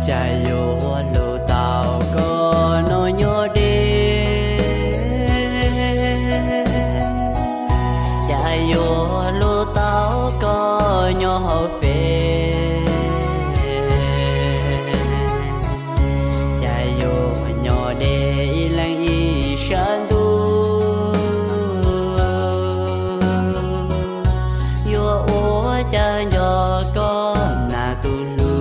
Cas yuav hlub tau koj noj nyob deb, cas yuav hlub tau koj nyob hauv fej, cas yuav nyob deb ib leeg ib sab ntuj, yuav ua cas nco koj nas tus hlub,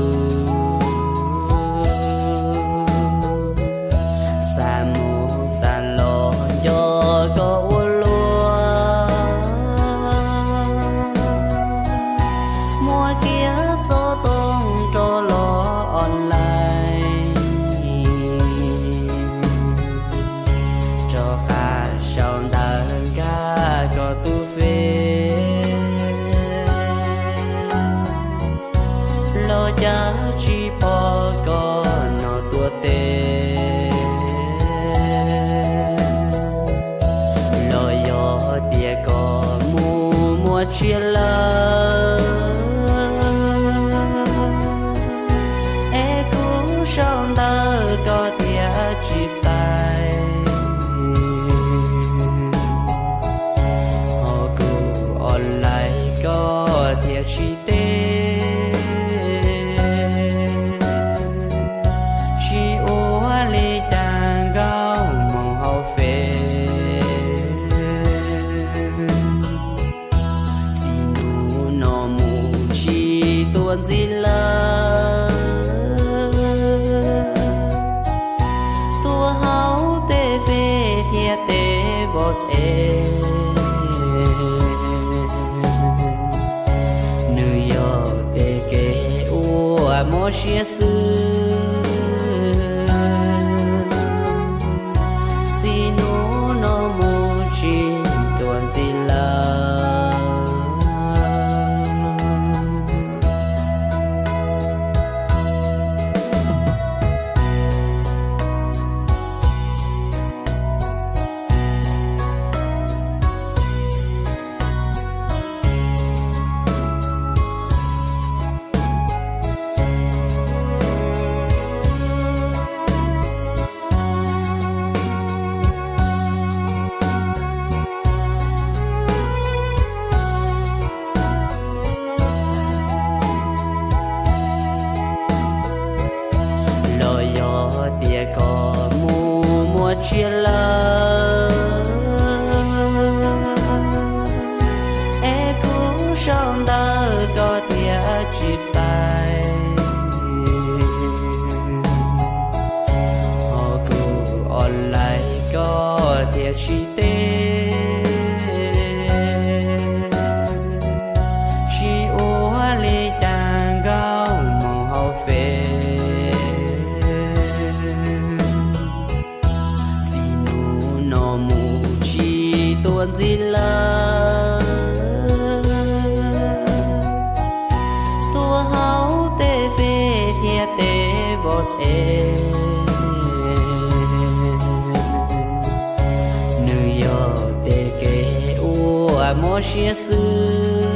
xav mus xav los nco koj ua luaj, muab kiag xov tooj rov los online, rov qab sau ntawv nkag koj tus fej, los cas tsis pom koj no tuaj teb, los yog tias koj mus muaj tsiaj lawm, es kuv sau ntawv koj thiaj tsis txais, ho kuv online koj thiaj tsis teb, tsis ua li cas nkauj mus hauv fej, txij hnub no mus tsis tuaj ntxiv lawm, tuaj hauv tej fej thiab tej vauv es, nws yog tej kev ua mob siab xwb, txij hnub no mus tsis tuaj ntxiv lawm. Los yog tias koj mus muaj tsiaj lawm, es kuv sau ntawv koj thiaj tsis txais, ho kuv online koj thiaj tsis teb, tsis ua li cas nkauj mus hauv fej, txij hnub no mus tsis tuaj ntxiv lawm, tuaj hauv tej fej thiab tej vauv es, nws yog tej kev ua mob siab xwb,